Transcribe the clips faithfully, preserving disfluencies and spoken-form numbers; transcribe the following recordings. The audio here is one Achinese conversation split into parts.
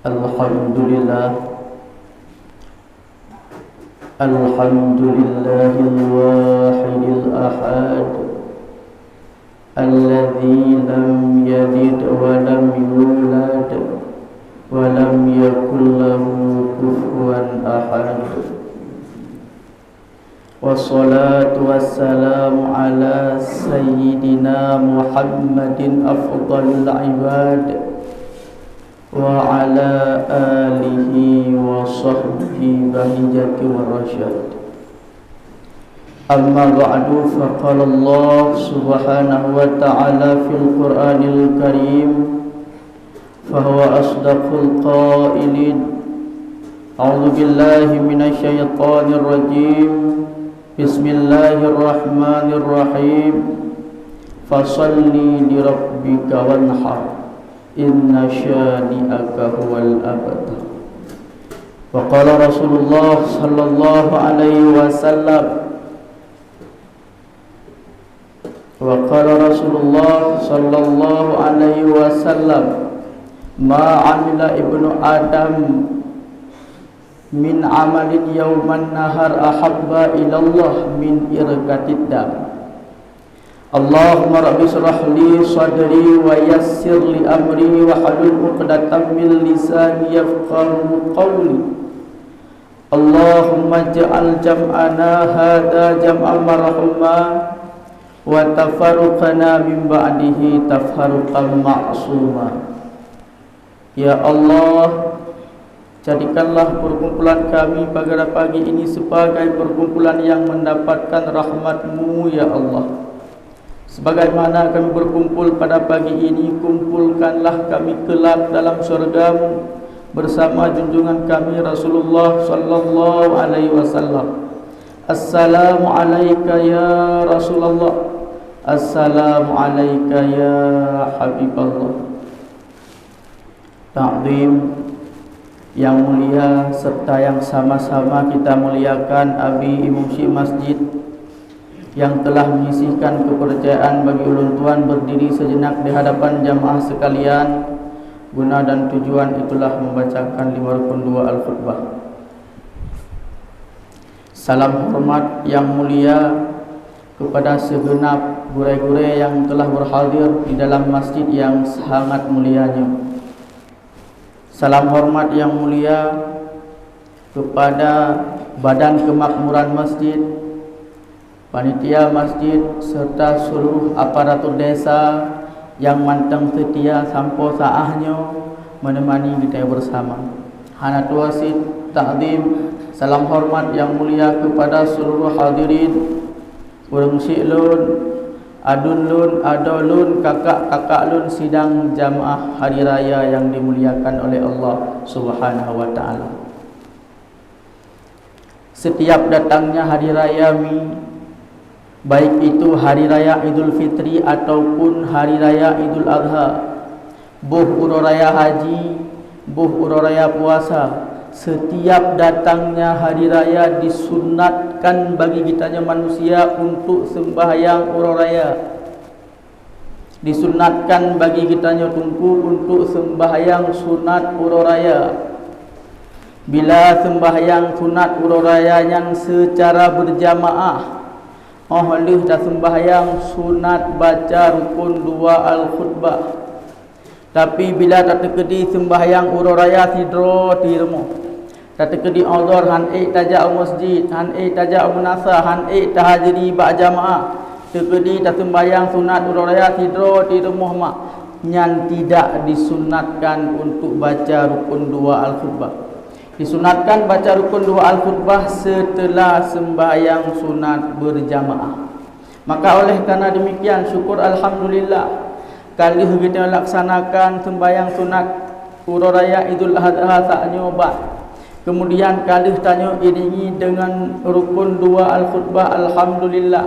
Alhamdulillah. Alhamdulillahil wahidil ahad. Alladzi lam yalid wa lam yulad wa lam yakul lahu kufuwan ahad. Wassalatu wassalamu ala sayyidina Muhammadin afdalil ibad wa ala alihi wa sahbihi bahijati wa rasyad. Amma ba'du, faqala Allah subhanahu wa ta'ala fil Qur'anil Karim, fahuwa asdaqul qailin. A'udzu billahi minasy syaithanir rajim. Bismillahirrahmanirrahim. Fasalli li rabbika wanhar. Inna syani'aka huwal abtar. Wa qala Rasulullah sallallahu alaihi wasallam, wa qala Rasulullah sallallahu alaihi wasallam, ma amila ibnu Adam min amalin yauman nahar ahabba ilallah min irqatid dam. Allahumma rabbi shrah li sadri wa yassir li amri wahlul uqdatam min lisani yafqahu qawli. Allahumma ij'al jam'ana hadza jam'an marhuma wa tafarruqana min ba'dihi tafarruqan ma'suma. Ya Allah, jadikanlah perkumpulan kami pada pagi ini sebagai perkumpulan yang mendapatkan rahmat-Mu, ya Allah. Sebagaimana kami berkumpul pada pagi ini, kumpulkanlah kami kelak dalam syurga-Mu bersama junjungan kami Rasulullah sallallahu alaihi wasallam. Assalamu alaika ya Rasulullah. Assalamu alaika ya Habiballah. Takzim yang mulia serta yang sama-sama kita muliakan Abi Imum Syik Masjid yang telah menyisihkan kepercayaan bagi ulun tuan berdiri sejenak di hadapan jamaah sekalian, guna dan tujuan itulah membacakan lima rukun dua Al-Khutbah. Salam hormat yang mulia kepada segenap gurée-gurée yang telah berhadir di dalam masjid yang sangat mulia nyoe. Salam hormat yang mulia kepada Badan Kemakmuran Masjid, panitia masjid, serta seluruh aparatur desa nyang mantong seutia sampoe saát nyoe meuneumani geutanyoe beusama. Hana tuwoe cit takzim, salam hormat nyang mulia keupada seuluruh hadirin, ureuëng syik lôn, aduen lôn, adoe lôn, kakak-kakak lôn, sidang jamaah hari raya nyang dimuliakan oleh Allah Subhanahu wa Taala. Setiap datangnya hari raya mi, baik itu hari raya Idul Fitri ataupun hari raya Idul Adha, boh uroe raya haji, boh uroe raya puasa, setiap datangnya hari raya disunatkan bagi geutanyoe manusia untuk sembahyang uroe raya. Disunatkan bagi geutanyoe Teungku untuk sembahyang sunat uroe raya. Bila sembahyang sunat uroe raya nyan seucara beurjamaah, óh lheueh tasembahyang sunat baca rukun dua al-khutbah. Tapi bila tateukeudi sembahyang uroe raya sidroe di rumoh, tateukeudi udhur han ék tajak u masjid, han ék tajak u meunasah, han ék tahadiri bak jamaah, teukeudi taseumbahyang sunat uroe raya sidroe di rumoh mak, nyan tidak disunatkan untuk baca rukun dua al-khutbah. Disunatkan baca rukun dua al-khutbah setelah sembahyang sunat berjamaah. Maka oleh karena demikian, syukur alhamdulillah, ka lheueh geutanyoe laksanakan sembahyang sunat uroe raya Idul Adha saat nyoe bah. Kemudian ka lheueh tanyoe iringi dengan rukun dua al-khutbah alhamdulillah.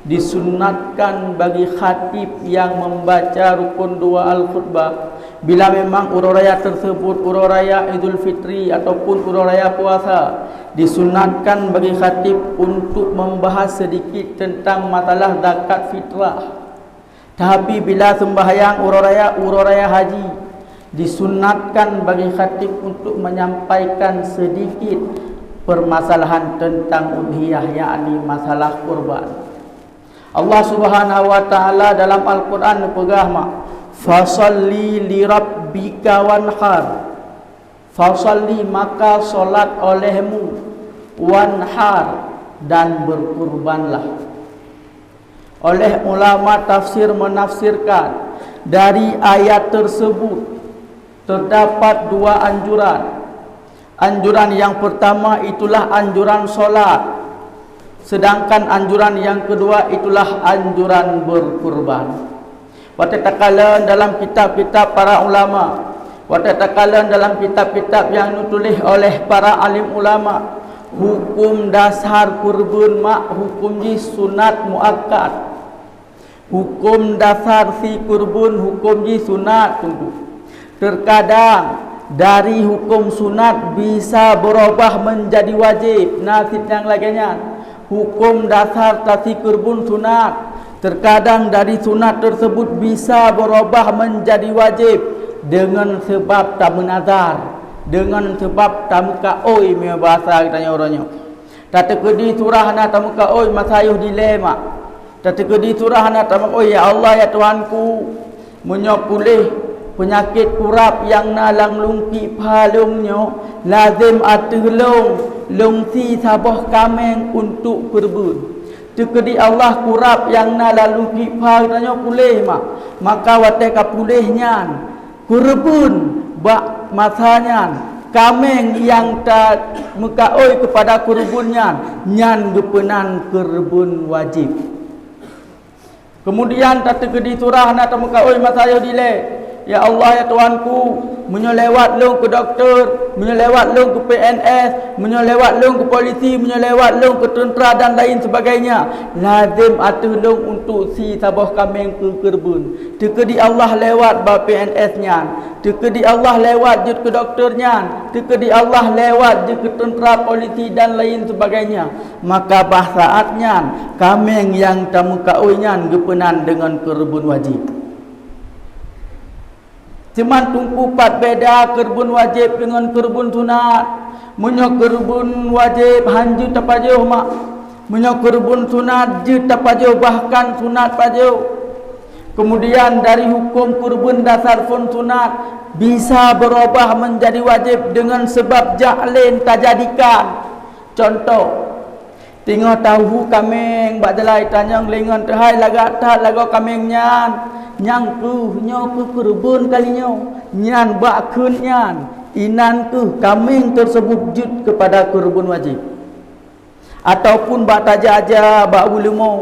Disunatkan bagi khatib yang membaca rukun dua al-khutbah, bila memang uroe raya tersebut uroe raya Idul Fitri ataupun uroe raya puasa, disunatkan bagi khatib untuk membahas sedikit tentang masalah zakat fitrah. Tapi bila sembahyang uroe raya, uroe raya haji, disunatkan bagi khatib untuk menyampaikan sedikit permasalahan tentang udhiyah, yakni masalah kurban. Allah Subhanahu wa Ta'ala dalam Al-Quran neupeugah mak, "Fasalli li rabbika wanhar." "Fasalli," maka solat olehmu, "wanhar," dan berkurbanlah. Oleh ulama tafsir menafsirkan, dari ayat tersebut terdapat dua anjuran. Anjuran yang pertama itulah anjuran solat, sedangkan anjuran yang kedua itulah anjuran berkurban. Watée takalon dalam kitab-kitab para ulama, watée takalon dalam kitab-kitab yang ditulis oleh para alim ulama, hukum dasar kurban mak hukum jih sunat muakkad. Hukum dasar si kurban hukum jih sunat, Teungku. Terkadang dari hukum sunat bisa berubah menjadi wajib, na cit nyang lagée nyan. Hukum dasar tasi kurban sunat, terkadang dari sunat tersebut bisa berubah menjadi wajib dengan sebab tameunazar, dengan sebab tameukaôi, meunyoe bahasa geutanyoe uroe nyoe. Tateukeudi surah hana tameukaôi masa yoh dilée mak. Tateukeudi surah hana tameukaôi, "Ya Allah, ya Tuhanku, meunyoe puléh peunyakét kurab nyang na lam lungkiek pha lôn nyoe, lazem ateueh lôn, lôn sie saboh kaméng untuk kurban." Teukeudi Allah, kurab nyang na lam lungkiek pha geutanyoe puléh mak. Maka watée ka puléh nyan, kurban bak masa nyan, kaméng nyang tameukaôi keupada kurban nyan, nyan geupeunan kurban wajéb. Keumudian tateukeudi surah na tameukaôi masa yoh dilée, "Ya Allah, ya Tuhanku, meunyoe lewat lôn keu dokto, meunyoe lewat lôn keu P N S, meunyoe lewat lôn keu polisi, meunyoe lewat lôn keu teuntra dan lain sebagainya, lazem ateueh lôn untuk sie saboh kaméng keu kurban." Teukeudi Allah lewat bak P N S nyan, teukeudi Allah lewat jeuet keu dokto nyan, teukeudi Allah lewat jeuet keu teuntra, polisi dan lain sebagainya, maka bah saát nyan kaméng nyang tameukaôi nyan geupeunan deungon kurban wajéb. Teuma Teungku, pat beda kurban wajéb deungon kurban sunat. Meunyoe kurban wajéb han jeuet tapajoh mak, meunyoe kurban sunat jeuet tapajoh, bahkan sunat pajoh. Keumudian dari huköm kurban dasar phon sunat bisa beurubah meunjadi wajéb deungon sabab jak lé tajadikan. Cuntoh, teungoh tahu kaméng bak jalan, tanyong lé ngon teuhai lagak that lagoe kaméng nyan, nyang keuh nyoe keuh kurban kali nyoe, nyan bak kheun nyan, inan keuh kaméng teuseubut jeuet keupada kurban wajéb. Ataupun bak tajak-jak bak u leumo,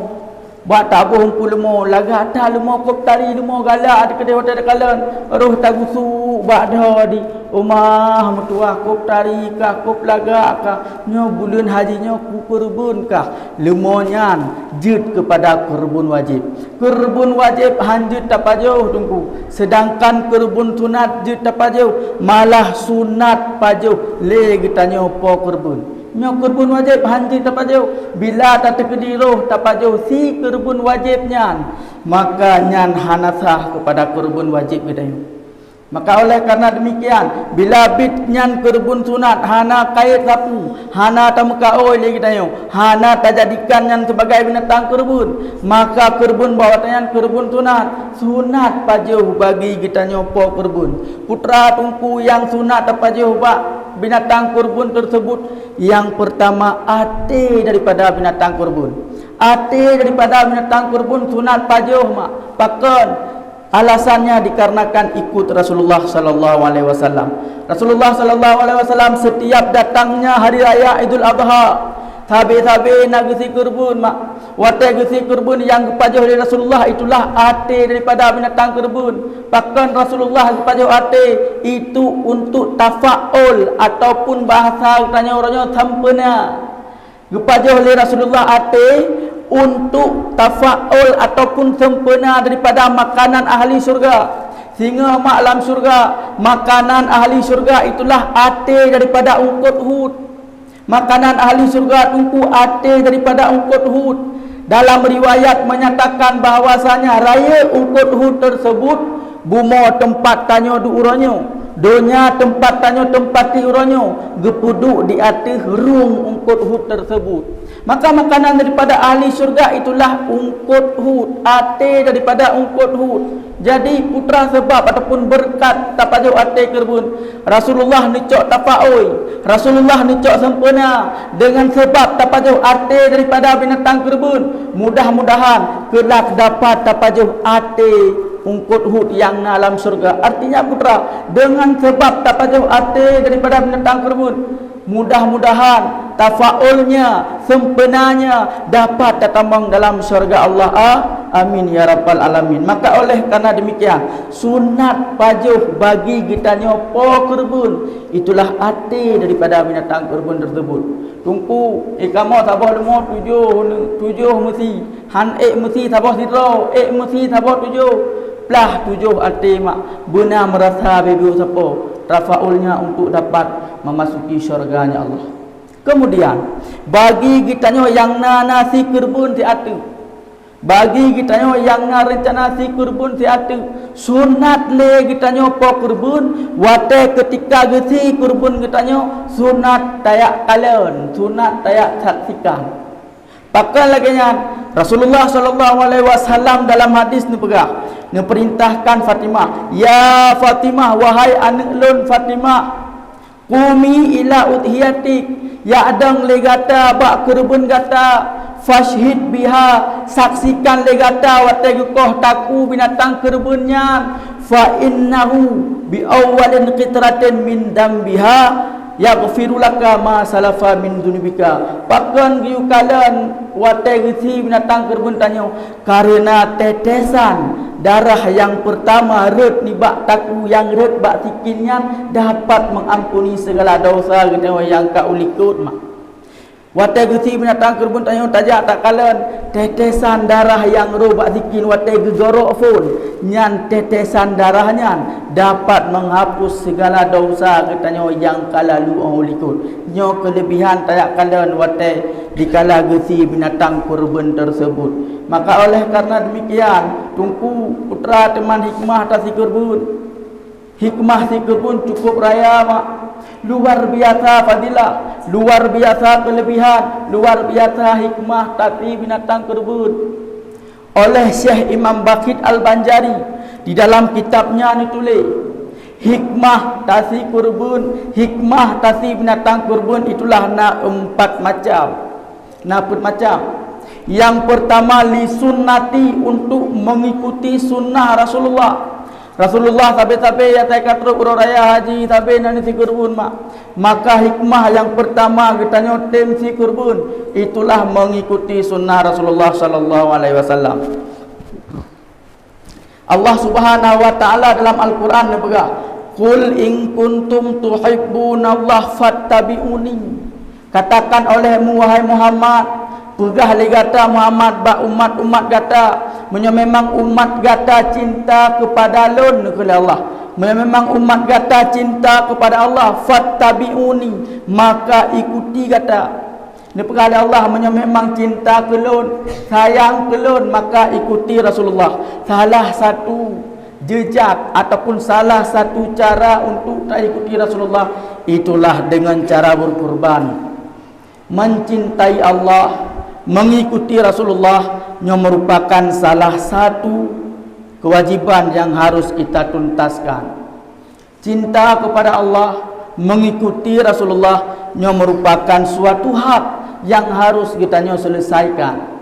bak taboh u leumo, lagak that leumo kôb tari, leumo galak teukeudeh watée takalon, roh tagusuk bak dhoe di uma meutuwah, kôb tari kah, kôb lagak kah, nyoe buleuen haji nyoe kukurban kah, leumo nyan jeuet keupada kurban wajéb. Kurban wajéb han jeuet tapajoh Teungku, seudangkan kurban sunat jeuet tapajoh, malah sunat pajoh lé geutanyoe po kurban. Nyoe kurban wajéb han jeuet tapajoh, bila tateukeudi roh tapajoh si kurban wajéb nyan, maka nyan hana sah keupada kurban wajéb geutanyoe. Maka oleh karena demikian, bila bit nyan kurban sunat hana kayée sapeue, hana tameukaôi lé geutanyoe, hana tajadikan nyan sibagai binatang kurban, maka kurban bak watée nyan kurban sunat, sunat pajoh bagi geutanyoe po kurban. Peue teuma Teungku nyang sunat tapajoh bak binatang kurban teuseubut? Nyang peurtama, até daripada binatang kurban. Até daripada binatang kurban sunat pajoh mak. Pakon? Alasannya dikarenakan ikut Rasulullah sallallahu alaihi wasallam. Rasulullah sallallahu alaihi wasallam setiap datangnya hari raya Idul Adha, sabe-sabe na geusie kurban mak. Watée geusie kurban nyang geupajoh lé Rasulullah itulah até daripada binatang kurban. Pakon Rasulullah geupajoh até? Itu untuk tafaul ataupun bahasa geutanyoe uroe nyoe sampoereuna. Geupajoh lé Rasulullah até untuk tafaul ataupun sempena daripada makanan ahli syurga. Singoh mak lam syurga, makanan ahli syurga itulah até daripada ungkot hut. Makanan ahli syurga teungku até daripada ungkot hut. Dalam riwayat menyatakan bahwasanya rayeuk ungkot hut tersebut, bumoe teumpat tanyoe duek uroe nyoe, donya teumpat tanyoe teumpat di uroe nyoe, geupeuduek di ateueh rueng ungkot hut tersebut. Maka makanan daripada ahli syurga itulah ungkot hut, até daripada ungkot hut. Jadi, putra sebab ataupun beureukat tapajoh até keureubeuen. Rasulullah neucok tapaoi, Rasulullah neucok sempena deungon sebab tapajoh até daripada binatang keureubeuen. Mudah-mudahan keunak dapat tapajoh até ungkot hut nyang na lam syurga. Artinya, putra, deungon sebab tapajoh até daripada binatang keureubeuen, mudah-mudahan tafaulnya, sempenanya dapat tatamong dalam syurga Allah. A-, amin ya rabbal alamin. Maka oleh karena demikian, sunat pajoh bagi geutanyoe po keureubeuen, itulah até daripada binatang keureubeuen tersebut. Teungku, eh, kamoe saboh leumô tujoh, tujoh meusi. Han ék meusi saboh sidroe, ék meusi saboh tujoh. Plah tujoh até mak, beuna meurasa beu sapo. Tafaulnya untuk dapat memasuki syurganya Allah. Kemudian, bagi geutanyoe nyang na, na sikeureubeuen siateueh, bagi geutanyoe nyang na reuncana sikeureubeuen siateueh, sunat lé geutanyoe po keureubeuen, watée keutika geusi keureubeuen geutanyoe, sunat tajak kalon, sunat tajak saksikan. Pakon lagée nyan, Rasulullah sallallahu alaihi wasallam dalam hadis neupeugah, neupeurintahkan Fatimah, "Ya Fatimah, wahai aneuëk lôn Fatimah, qumi ila udhiyatik, yak dong lé gata bak keureubeuen gata, fashhid biha, saksikan lé gata watée geukoh taku binatang keureubeuen nyan, fa innahu bi awwalin qitratin min dambiha yaghfiru laka ma salafa min dzunubika." Pakon geuyue kalon watée geusi binatang keureubeuen tanyoe? Kareuna tetesan darah nyang peurtama rhot nibak taku nyang rhot bak sikin nyan dapat mengampuni segala dosa geutanyoe nyang ka u likot mak. Watée geusi binatang keureubeuen tanyoe tajak takalon, tetesan darah nyang rhot bak sikin watée geugorok phon, nyan tetesan darah nyan dapat menghapus segala dosa geutanyoe nyang ka lalu óh likot. Nyoe keulebihan tajak kalon watée dikala geusi binatang keureubeuen tersebut. Maka oleh karena demikian, Teungku, putra, teuma hikmah tasi keureubeuen. Hikmah sikeureubeuen cukup raya mak. Luar biasa fadilah, luar biasa keulebihan, luar biasa hikmah tasi binatang keureubeuen. Oleh Syekh Imam Bakhit Al-Banjari di dalam kitabnya neutuléh, hikmah tasi keureubeuen, hikmah tasi binatang keureubeuen itulah na empat macam. Na peuet macam. Nyang peurtama, li sunnati, untuk mengikuti sunnah Rasulullah. Rasulullah sabe-sabe nyang ka trok uroe raya haji sabe na sikeureubeuen mak. Maka hikmah nyang peurtama geutanyoe tem sikeureubeuen, itulah mengikuti sunnah Rasulullah sallallahu alaihi wasallam. Allah Subhanahu wa Ta'ala dalam Al-Quran neupeugah, "Qul in kuntum tuhibbunallah fattabi'uni." Katakan olehmu, wahai Muhammad, peugah lé gata Muhammad bak umat-umat gata, "Meunyoe memang umat gata cinta keupada Lôn," kheun lé Allah, "meunyoe memang umat gata cinta keupada Allah, fattabi'uni, maka ikuti gata." Neupeugah lé Allah, "Meunyoe memang cinta keu Lôn, sayang keu Lôn, maka ikuti Rasulullah." Salah satu jejak ataupun salah satu cara untuk taikuti Rasulullah, itulah dengan cara berkurban. Mencintai Allah, mengikuti Rasulullah, nyoe merupakan salah satu kewajiban yang harus kita tuntaskan. Cinta kepada Allah, mengikuti Rasulullah, nyoe merupakan suatu hak yang harus geutanyoe selesaikan.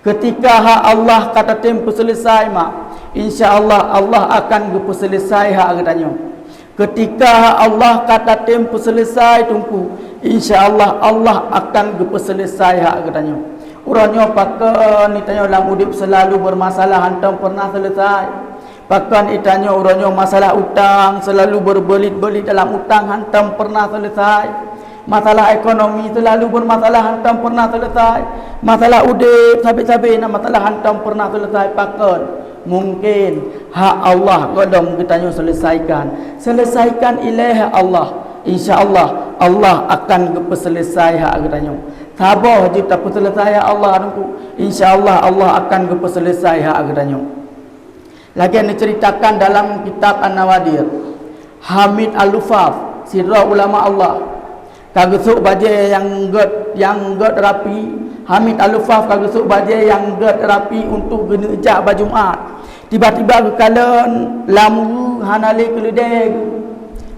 Ketika hak Allah ka tatem peuselesai mak, insya Allah, Allah akan geupeuselesai hak geutanyoe. Ketika hak Allah ka tatem peuselesai Teungku, insya Allah, Allah akan geupeuselesai hak geutanyoe. Uroe nyoe pakon geutanyoe lam udeb selalu bermasalah hantom pernah selesai. Pakon geutanyoe uroe nyoe masalah utang, selalu berbelit-belit dalam utang hantom pernah selesai. Masalah ekonomi selalu bermasalah, hantom pernah selesai. Masalah udeb sabe-sabe na masalah, hantom pernah selesai. Pakon? Mungkin hak Allah gohlom geutanyoe selesaikan. Selesaikan ilée hak Allah. Insya Allah, Allah akan geupeuselesai hak geutanyoe. Saboh jeuet tapeuselesai hak Allah, Teungku. Insya Allah, Allah akan geupeuselesai hak geutanyoe. Lagée neuceuritakan dalam kitab An-Nawadir, Hamid Al-Luffaf, sidroe ulama Allah, ka geusok bajée nyang gét, nyang gét rapi. Hamid Al-Luffaf ka geusok bajée nyang gét rapi untuk geuneuk jak bak Jumat. Tiba-tiba geukalon lam ueh hana lé keuleudée geuh.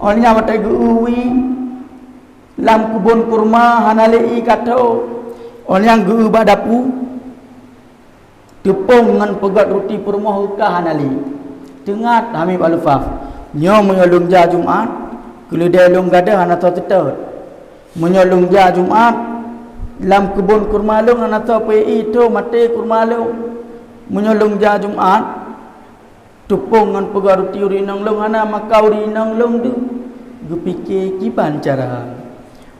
Óh lheueh nyan watée geu-eu wie lam keubon kurma hana lé ié ka tho. Óh lheueh nyan geu-eu bak dapu, teupông ngon peugét ruti peurumoh ka hana lé. Teuingat Hamid Al-Luffaf, "Nyoe meunyoe lôn jak Jumat, keuleudée lôn gadôh hana soe seutôt. Meunyoe lôn jak Jumat, lam keubon kurma lôn hana soe peu-ié, tho maté kurma lôn. Meunyoe lôn jak Jumat, teupông ngon peugét ruti ureuëng inong lôn hana, maka ureuëng inong lôn deuh." Geupike kiban cara.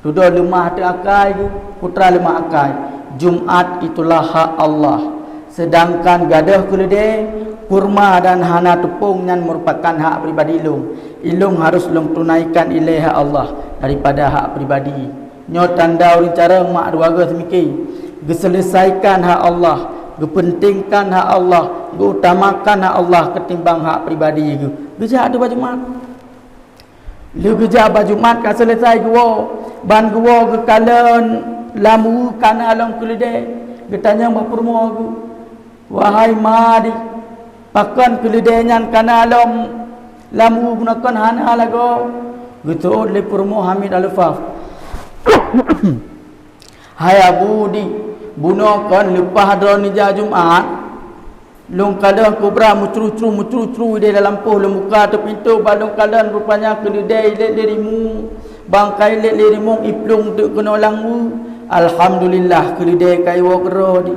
Dudoe leumah teuh akai geuh, putra leumah akai. Jumat itulah hak Allah. Sedangkan gadôh keuleudée, kurma dan hana teupông nyan merupakan hak pribadi lôn. Ilôn harus lôn tunaikan ilée hak Allah daripada hak pribadi. Nyoe tanda ureuëng carông mak dua geuh seumike. Geuselesaikan hak Allah, geupeuntingkan hak Allah, geuutamakan hak Allah ketimbang hak pribadi geuh. Geujak teuh bak Jumat. Lheueh geujak bak Jumat ka selesai geuwoe, ban geuwoe geukalon lam ueh kana lom keuleudée, geutanyong bak peurumoh geuh, "Wahai ma di, pakon keuleudée nyan kana lom lam ueh bunoe kon hana lagoe?" Geuseuôt lé peurumoh Hamid Al-Luffaf, "Hai Abu di, bunoe kon leupah droeneuh jak Jumat, lôn kalon kubra meucru-cru, meucru-cru di dalam poh, lôn buka teupintoe, ban lôn kalon rupanya keuleudée ilét lé rimueng, ban ka ilét lé rimueng iplueng teuk keunoe lam ueh. Alhamdulillah, keuleudée ka iwoe keudroe di.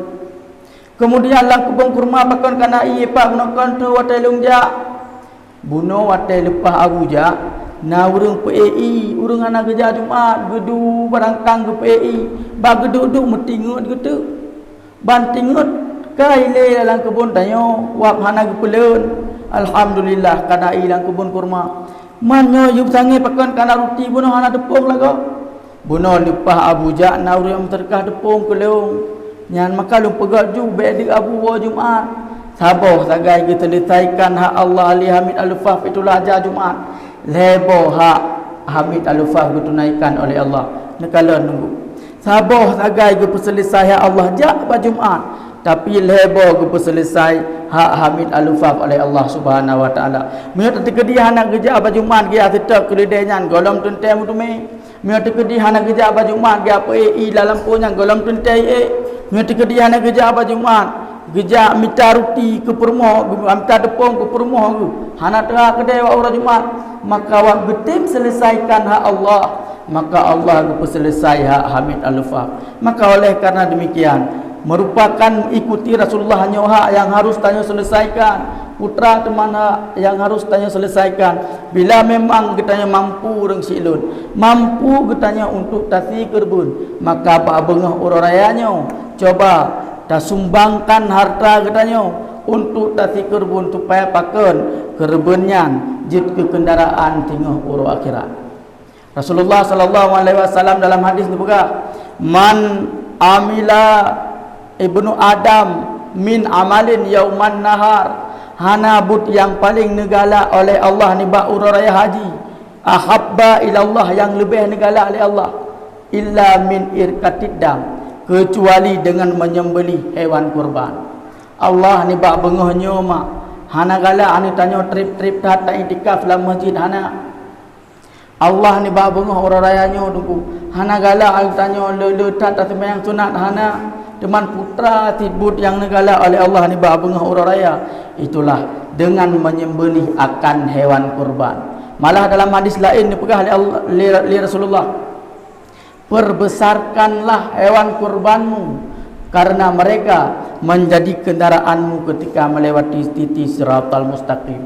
Keumudian lam keubon kurma pakon kana ié pat bunoe kon tho watée lôn jak." Bunoe watée leupah Abu jak, na ureuëng peu-ié ié, ureuëng hana geujak Jumat, geudu barangkang geupeu-ié ié, bak geuduek-duek meutingeut geuteuk. Ban tingeut ka ilée lam keubon tanyoe, wab hana geupeulon. Alhamdulillah, kana ié lam keubon kurma. Man nyoe yub sangé pakon kana ruti bunoe hana teupông lagoe. Bunoe leupah Abu jak na ureuëng meuseudeukah teupông keu lôn. Nyan maka lôn peugét ju bék deuk Abu woe Jumat. Saboh sagai geuseuleusaikan hak Allah lé Hamid Al-Luffaf, itulah jak Jumat. Lhée boh hak Hamid Al-Luffaf geutunaikan oleh Allah. Neukalon nunggu. Saboh sagai geupeuseuleusoe hak Allah jak bak Jumat, tapi lhée boh geupeuseuleusoe hak Hamid Al-Luffaf oleh Allah Subhanahu wa Taala. Meunyoe teukeudi hana geujak bak Jumat, geujak seutôt keuleudée nyan gohlom teuntée meuteumé. Meunyoe teukeudi hana geujak bak Jumat, geujak peu-ié ié lam lampôh nyan gohlom teuntée ié. Meunyoe teukeudi hana geujak bak Jumat, geujak mita ruti keu peurumoh, mita teupông keu peurumoh geuh, hana teuhah keudée bak uroe Jumat, maka awak geutem seuleusaikan hak Allah, maka Allah geupeuseuleusoe hak Hamid Al-Luffaf. Maka oleh karena demikian, merupakan ikuti Rasulullah nyoe hak nyang harus tanyoe seuleusaikan, putra teuma hak nyang harus tanyoe seuleusaikan. Bila memang geutanyoe mampu ureuëng siklon, mampu geutanyoe untuk tasi keureubeuen, maka bak beungoh uroe raya nyoe, coba tasumbangkan harta geutanyoe untuk tasi keureubeuen, supaya pakon keureubeuen nyan jeuet keu keundaraan singoh uroe akhirat. Rasulullah sallallahu alaihi wasallam dalam hadis neupeugah, "Man amila ibnu Adam min amalin yauman nahar," hana buet nyang paleng neugalak oleh Allah nibak uroe raya haji, "ahabba ilallah," nyang leubeh neugalak lé Allah, "illa min irqatid dam," keucuali deungon menyembelih hewan kurban. Allah nibak beungoh nyoe mak hana galak aneuëk tanyoe treb-treb that ta-iktikaf lam masjid, hana. Allah nibak beungoh uroe raya nyoe Teungku hana galak aneuëk tanyoe le-le that taseumayang sunat, hana. Teuma putra cit buet nyang neugalak oleh Allah nibak beungoh uroe raya, itulah dengan menyembelih akan hewan kurban. Malah dalam hadis laén neupeugah lé Allah, lé, lé Rasulullah, "Perbesarkanlah hewan kurbanmu, karena mereka menjadi kendaraanmu ketika melewati titi Siratal Mustaqim."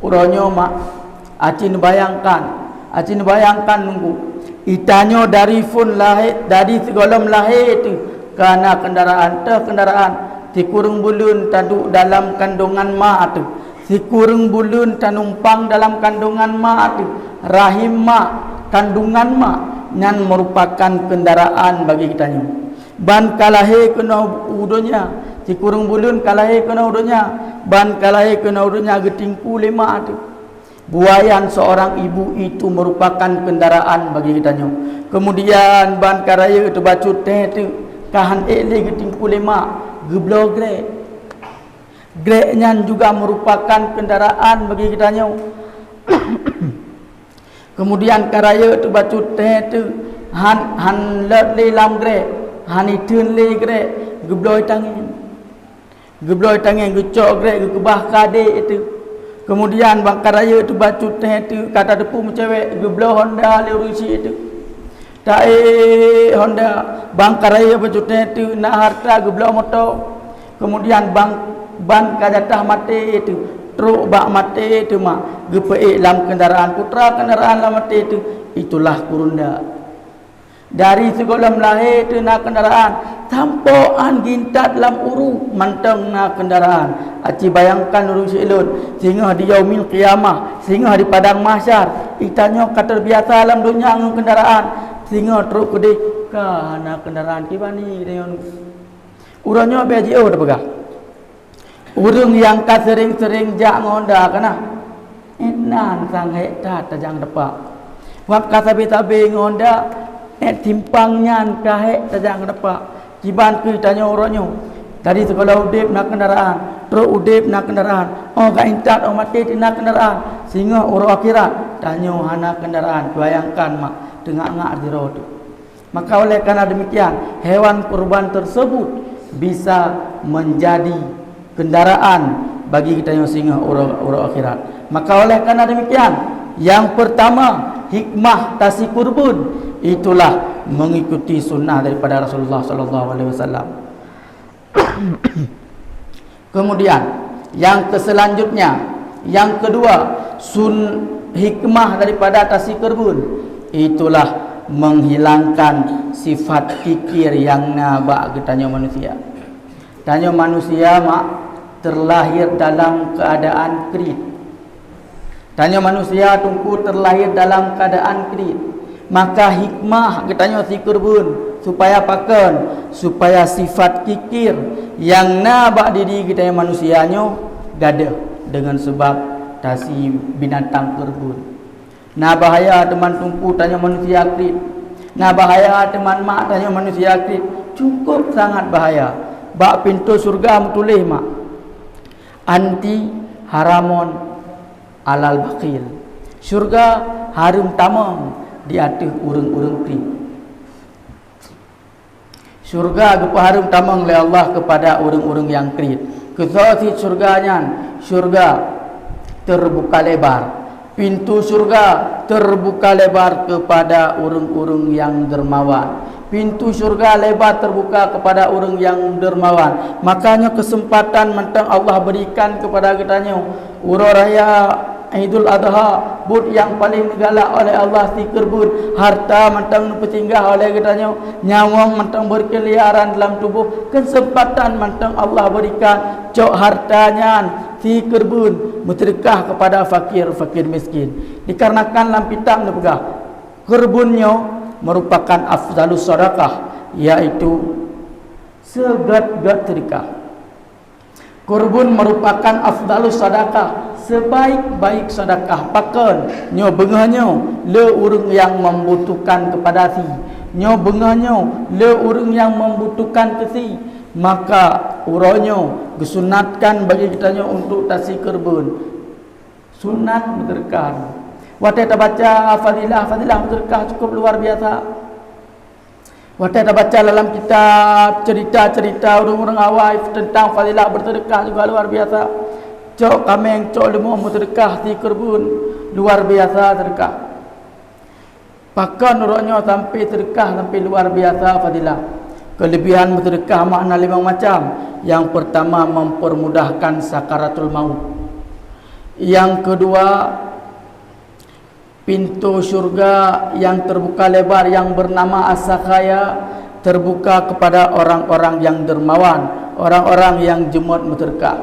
Uroe nyoe mak, aci neubayangkan, aci neubayangkan Teungku, Itanyoe dari phon lahé, dari sigohlom lahé teuh ka na keundaraan, teuh keundaraan. Sikureueng buleuen taduek dalam kandongan ma teuh. Sikureueng buleuen tanumpang dalam kandongan ma teuh. Rahim ma, kandongan ma, nyan meurupakan keundaraan bagi geutanyoe. Ban ka lahé keunoe u donya, sikureueng buleuen ka lahé keunoe u donya, ban ka lahé keunoe u donya geutingku lé ma teuh. Buayan seorang ibu itu merupakan kendaraan bagi geutanyoe. Kemudian ban ka rayeuk teuh bacut thèe teuh, ka han ék lé geutingku lé ma, geubloe grék. Grék nyan juga merupakan kendaraan bagi geutanyoe. Kemudian ka rayeuk teuh bacut thèe teuh, han, han lôt lé lam grék, han iteun lé grék, geubloe tangén. Geubloe tangén, geucok grék, geukeubah keu adék teuh. Kemudian ban ka rayeuk teuh bacut thèe teuh, ka tateupeue meucewek, geubloe honda lé ureueng chik teuh. Taék honda, ban ka rayeuk bacut thèe teuh, na hareuta geubloe moto. Kemudian ban, ban ka jatah maté teuh, trok bak maté teuh ma, geupeuék lam keundaraan, putra keundaraan lam maté teuh, itulah kurunda. Dari sigohlom lahé teuh na keundaraan, sampoe han geuintat lam uruek mantong na keundaraan. Aci bayangkan ureueng sileuen, singoh di yaumil qiyamah, singoh di padang mahsyar, geutanyoe ka teubiasa lam donya ngon keundaraan, singoh trok keudeh ka hana keundaraan, kiban geutanyoe. Uroe nyoe bèk jiôh tapeugah. Ureueng nyang ka seuréng-seuréng jak ngon Honda ka na, 'et nan sang hék that tajak ngon teumpat. Watèe ka sabe-sabe ngon Honda, 'et simpang nyan ka hék tajak ngon teumpat. Kiban keuh tanyoe uroe nyoe, dari sikula udeb na keundaraan, trok udeb na keundaraan, 'oh ka intat 'oh maté teuk na keundaraan, singoh uroe akhirat tanyoe hana keundaraan. Bayangkan mak, teungak-ngak sidroe teuk. Maka oleh karena demikian, hewan kurban tersebut bisa menjadi kendaraan bagi geutanyoe singoh uroe, uroe akhirat. Maka oleh karena demikian, yang pertama, hikmah tasi kurban itulah mengikuti sunnah daripada Rasulullah sallallahu alaihi wasallam. Kemudian, yang keselanjutnya, yang kedua, sun-, hikmah daripada tasi kurban itulah menghilangkan sifat kikir nyang na bak geutanyoe manusia. Tanyoe manusia mak terlahir dalam keadaan kriet. Tanyoe manusia teungku terlahir dalam keadaan kriet. Maka hikmah geutanyoe si kurban supaya pakon, supaya sifat kikir nyang na bak diri geutanyoe manusia nyoe gadôh deungon sabab tasi binatang kurban. Na bahaya teuma teungku tanyoe manusia kriet. Na bahaya teuma mak tanyoe manusia kriet. Cukup sangat bahaya. Bak pintoe syeuruga meutuléh mak, "Anti haramun alal bakhil." Syeuruga hareuem tamong di ateueh ureueng-ureueng kriet. Syeuruga geupeuhareuem tamong lé Allah keupada ureueng-ureueng nyang kriet. Keu soe cit syeuruga nyan? Syeuruga teubuka lebar. Pintoe syeuruga teubuka lebar keupada ureueng-ureueng nyang dermawan. Pintoe syeuruga lebar teubuka keupada ureueng nyang dermawan. Maka nyoe keuseumpatan mantong Allah beurikan keupada geutanyoe. Uroe raya Idul Adha, buet nyang paleng neugalak oleh Allah si kurban, harta mantong neupeusinggah oleh geutanyoe, nyawöng mantong beukeuliaran dalam tuboh, keuseumpatan mantong Allah beurikan, cok harta nyan si kurban meuseudeukah keupada fakir, fakir miskin. Dikarenakan lam kitab neupeugah, kurban nyoe meurupakan afdalus sadaqah, yaitu seugöt-göt seudeukah. Kurban meurupakan afdalus sadaqah, sebaik-baik sadaqah. Pakon? Nyoe beungoh nyoe le ureueng nyang membutuhkan keupada si. Nyoe beungoh nyoe le ureueng nyang membutuhkan keu si. Maka uroe nyoe geusunatkan bagi geutanyoe untuk tasi kurban. Sunat meuseudeukah. Watèe tabaca fadilah, fadilah meuseudeukah cukup luar biasa. Watèe tabaca dalam kitab cerita-cerita ureueng-ureueng awai teuntang fadilah beuseudeukah juga luar biasa. Cok kaméng, cok leumoh meuseudeukah si kurban, luar biasa seudeukah. Pakon uroe nyoe sampai seudeukah sampai luar biasa fadilah. Keulebihan meuseudeukah makna limong macam. Nyang peurtama, mempermudahkan sakaratul maut. Nyang keudua, Pintu syurga yang terbuka lebar yang bernama As-Sakhaya terbuka kepada orang-orang yang dermawan, orang-orang yang jeumot meuseudeukah.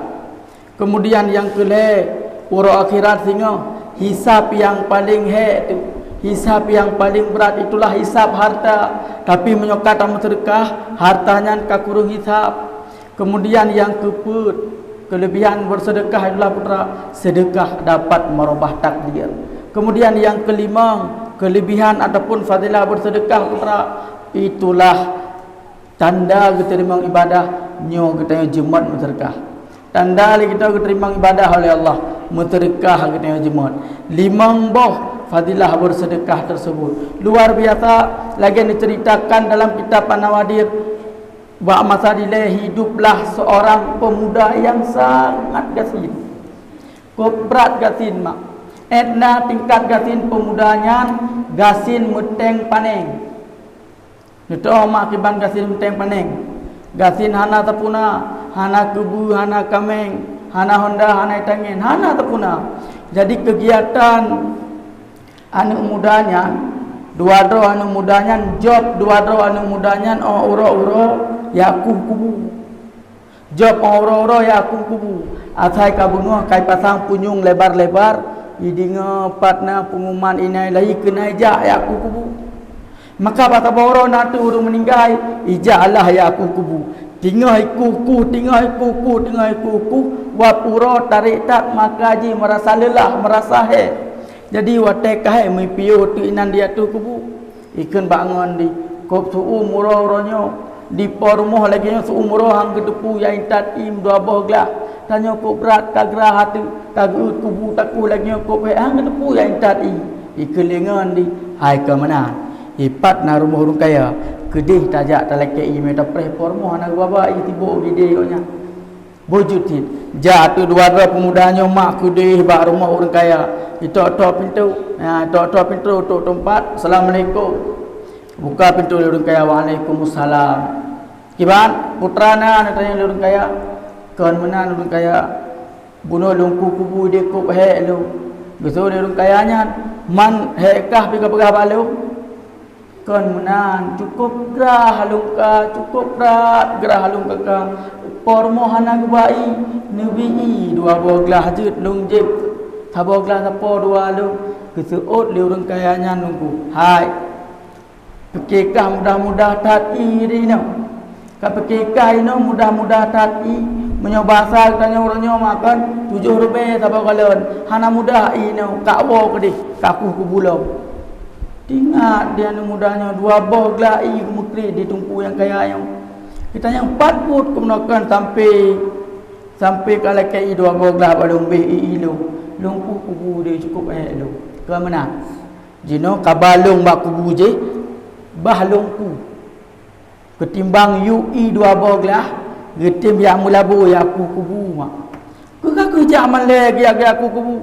Kemudian nyang keulhèe, uroe akhirat singoh, hisab nyang paleng hék tu, hisab nyang paleng brat itulah hisab harta. Tapi meunyoe ka tameuseudeukah, harta nyan ka kureueng hisab. Kemudian nyang keupeuet, kelebihan bersedekah itulah putra, sedekah dapat merubah takdir. Kemudian nyang kelimong, kelebihan ataupun fadilah bersedekah putra, itulah tanda geuteurimong ibadah nyoe geutanyoe jeumot meuseudeukah. Tanda lé geutanyoe geuteurimong ibadah oleh Allah, meuseudeukah geutanyoe jeumot. Limong boh fadilah bersedekah tersebut luar biasa, lagèe diceritakan dalam kitab An-Nawadir. Bak masa dilèe hiduplah seorang pemuda yang sangat gasien. Kok brat gasien mak. Étna tingkat gasien pemuda nyan, gasien meuteng paneng. Neutoh mak kiban gasien meuteng paneng. Gasien hana tapuna, hana keubeue, hana kaméng, hana honda, hana itangen, hana tapuna. Jadi kegiatan aneuk muda nyan, dua droe aneuk muda nyan, job dua droe aneuk muda nyan, óh uroe-uroe jak kueh kubu. Job óh uroe-uroe jak kueh kubu. Asai ka beungoh ka ipasang punyueng lebar-lebar, ideungoe pat na pengumuman inan lahé keunan jak jak kueh kubu. Maka bak saboh uroe na teuh ureueng meuninggai, ijak lah jak kueh kubu. Teungoh ikueh-kueh, teungoh ikueh-kueh, teungoh ikueh-kueh, wab uroe tarek that maka jih meurasa leulah, meurasa hék. Jadi watèe ka hék meupiôh teuk inan di ateueh kubu. Ikheun bak ngon di, kôb seu-uem uroe-uroe nyoe, di po rumoh lagèe nyoe seu-uem uroe han geuteupeue jak intat ié dua boh glah. Tanyoe kôb brat ka grah ateueh, ka geuôt kubu takueh lagèe nyoe kôb hék han geuteupeue jak intat ié. Ikheun lé ngon di, hai ka meunan. Ipat na rumoh ureueng kaya, keudeh tajak talakèe ié mé tapreh po rumoh hana geuba-ba ié tibok gidée gobnyan. Beujeuet cit, jak ateueh dua droe peumuda nyoe mak keudeh bak rumoh ureueng kaya. Itok-tok pintoe, ha, itok-tok pintoe, tok teumpat, "Assalamualaikum." Buka pintoe lé ureueng kaya, "Waalaikumsalam." "Kiban, peue teuma na?" neutanyong lé ureueng kaya. "Kon meunan ureueng kaya, bunoe lôn kueh kubu ideh kôb hék lôn." Geuseuôt lé ureueng kaya nyan, "Man hék kah pih kapeugah bak lôn?" "Kon meunan, cukôp grah lôn ka, cukôp brat grah lôn ka ka. Po rumoh hana geuba ié, neubi ié dua boh glah jeuet lôn jieb saboh glah sapo dua lôn." Geuseuôt lé ureueng kaya nyan lôn kueh, "Hai, pike kah mudah-mudah that ié di inoe. Ka pike kah inoe mudah-mudah that ié. Meunyoe basa geutanyoe uroe nyoe makon tujoh ribèe saboh galon, hana mudah ié inoe, kak woe keudeh, kakueh kubu lom." Teuingat di aneuk muda nyoe dua boh glah ié geumeukriet di teungku nyang kaya nyoe. Geutanyoe pat buet keumeunokon sampoe, sampoe ka lakèe ié dua boh glah bak lôn, beh ié lôn, lôn kueh kubu deh cukôp hék lôn. Kon meunan. Jinoe ka ba lôn bak kubu jih, bah lôn kueh. Keutimbang yue ié dua boh glah, geutem jak meulabô jak kueh kubu mak. Keuh ka geujak malèe geujak kueh kubu.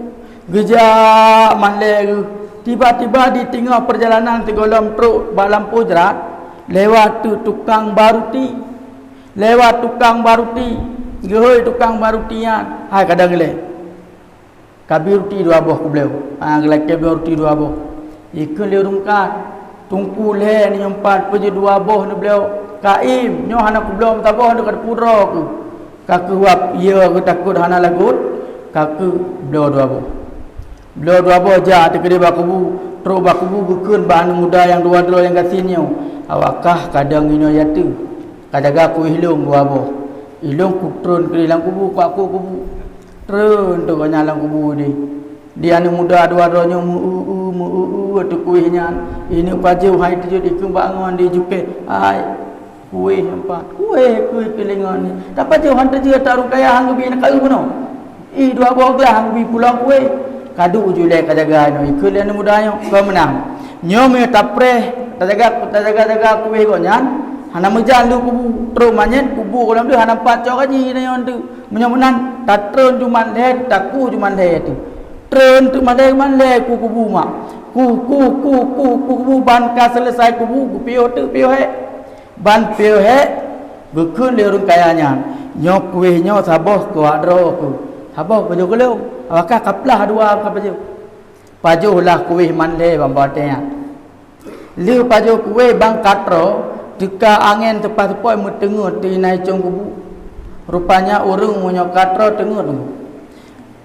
Geujak malèe geuh. Tiba-tiba di teungoh peurjalanan sigohlom trôk bak lampôh jrat, lewat teuk tukang ba ruti. Lewat tukang ba ruti. Geuhôi tukang ba ruti nyan, hai kadang ilèe. Ka bi ruti dua boh keu beliau. Ha, geulakèe beliau ruti dua boh. Ikheun lé ureueng kat, "Teungku lhèe nyoe pat peujeuet dua boh neubloe. Kaim, nyoe hana kubloe meusaboh, ka teupeu droe keuh." Ka keuh wab, "Iya, geutakot hana lagot." Ka keuh bloe dua boh. Bloe dua boh jak teukeudeh bak kubu, trôk bak kubu geukheun bak aneuk muda nyang dua droe nyang gasien nyoe, "Awak kah kadang inoe ateueh. Ka jaga kueh lôn dua boh. Ilôn kutreun keudeh lam kubu, kuak kueh kubu." Treun teuk gobnyan lam kubu deh. Di aneuk muda dua droe nyoe meu-eu-eu, meu-eu-eu ateueh kueh nyan. Ineuk pajoh hai teujeuet ikheun bak ngon di jukée. Hai, kueh nyan pat. Kueh, kueh keulingon ni. Tapajoh han teujeuet ata ureueng kaya han geubi na kaeu bunoe. Ié dua boh glah han geubi pulang kueh. Ka duek ju ilèe ka jaga nyoe, ikheun lé aneuk muda nyoe. Kon meunan. Nyoe meunyoe tapreh, tajaga, tajaga-jaga kueh gobnyan, hana meujan lé kubu. Trôk manyét kubu gohlom deuh hana pat cok gaji tanyoe teuk. Meunyoe meunan, tatreun ju malèe, takueh ju malèe teuk. Treun teuk malèe, malèe kueh kubu mak. Kueh, kueh, kueh, kueh, kueh kubu ban ka seuleusai kubu, geupiôh teuk piôh hék. Ban piôh hék, geukheun lé ureueng kaya nyan, "Nyoe kueh nyoe saboh keu awak droe keuh, saboh pajoh keu lôn." Awak kah ka plah dua ka pajoh. Pajoh lah kuéh mandé bak watée nyan. Lheueh pajoh kuéh ban ka troe, teuka angén teupat seupôt meuteungeut teuinai cong kubu. Rupanya ureuëng meunyoe ka troe teungeut.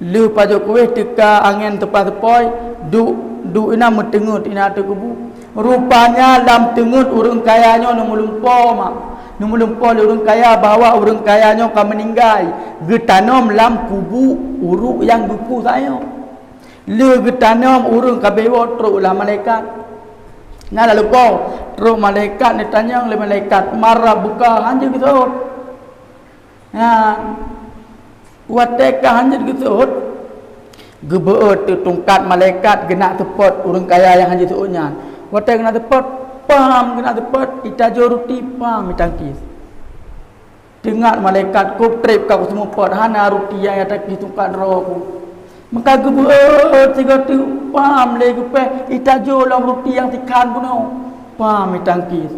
Lheueh pajoh kuéh teuka angén teupat seupôt, duek, duek inan meuteungeut inan ateueh kubu. Rupanya lam teungeut ureuëng kaya nyoe neumeulumpoe mak. Neumeulumpoe lé ureuëng kaya bahwa ureuëng kaya nyoe ka meuninggai, geutanom lam kubu ureuëng nyang geupeue sayoe. Lheueh geutanom ureuëng ka bewoe trok lah malaikat. Na laleupo, trok malaikat neutanyong lé malaikat, "Man rabbuka?" Hanjeuet geuseuôt. Nyan, watée ka hanjeuet geuseuôt, geubeuet teutungkat malaikat geunak seupôt ureuëng kaya nyang hanjeuet seuôt nyan. Watée geunak seupôt, pam geunak seupôt, itajoe ruti pam itangkis. Teungat malaikat, "Kop treb ka kuseumupôt, hana ruti nyang ya takis tungkat droe ku." Maka geubeuet sigoe teuk pam lé geupéh, itajoe lom ruti nyang sikhan bunoe. Pam itangkis.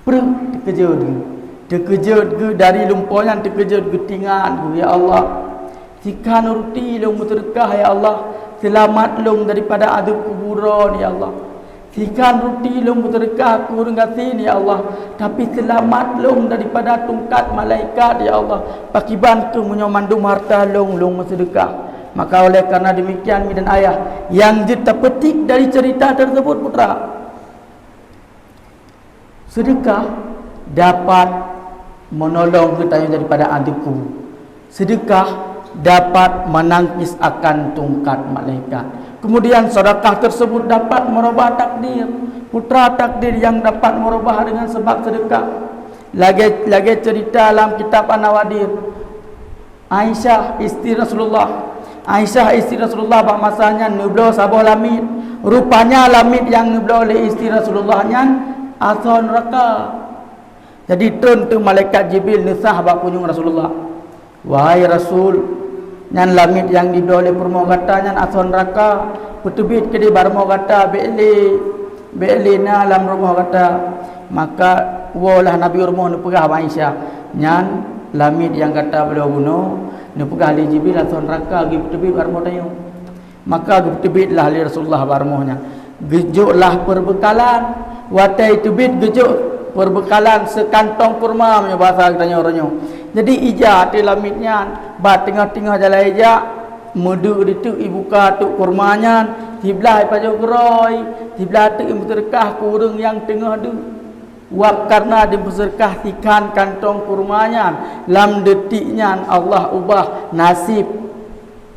Preuh teukeujot geuh. Teukeujot geuh dari lumpoe nyan teukeujot geuh tingat geuh, "Ya Allah, sikhan ruti lôn meuseudeukah, ya Allah, seulamat lôn daripada adeueb kubu droe, ya Allah. Sikhan ruti lôn meuseudeukah keu ureuëng gasien, ya Allah, tapi seulamat lôn daripada tungkat malaikat, ya Allah. Pakiban keuh meunyoe mandum harta lôn, lôn meuseudeukah?" Maka oleh karena demikian, mi dan ayah, nyang jeuet tapeutik dari cerita tersebut, putra, seudeukah dapat meunolong geutanyoe daripada adeueb kubu. Seudeukah dapat meunangkis akan tungkat malaikat. Kemudian, sedekah tersebut dapat merubah takdir. Putra, takdir yang dapat merubah dengan sebab sedekah. Lagée, lagée cerita lam kitab An-Nawadir. Aisyah, istri Rasulullah. Aisyah, istri Rasulullah, bak masa nyan neubloe saboh lamiet. Rupanya lamiet nyang neubloe lé istri Rasulullah nyan asoe neuraka. Jadi, trön teuk malaikat Jibril neusah bak punyueng Rasulullah, "Wahai Rasul, nyan lamiet nyang jibloe lé peurumoh gata nyan asoe neuraka, peuteubiet keudeh bak rumoh gata, bék lé, bék lé na lam rumoh gata." Maka woe lah Nabi u rumoh neupeugah bak Aisyah, "Nyan lamiet nyang gata bloe bunoe, neupeugah lé Jibril asoe neuraka, geupeuteubiet bak rumoh tanyoe." Maka geuteubiet lah lé Rasulullah bak rumoh nyan. Geujok lah peureubeukalan. Watée teubiet geujok peureubeukalan seukantong kurma, meunyoe basa geutanyoe uroe nyoe. Jadi, ija ateueh lamiet nyan, bak teungoh-teungoh jalan ija, meudeuk diteuk ibuka teuk kurma nyan, siblah ipajoh keudroe, siblah teuk imeuseudeukah keu ureuëng nyang teungoh deuk. Wab karna dipeuseudeukah sikhan kantong kurma nyan, lam detik nyan Allah ubah nasib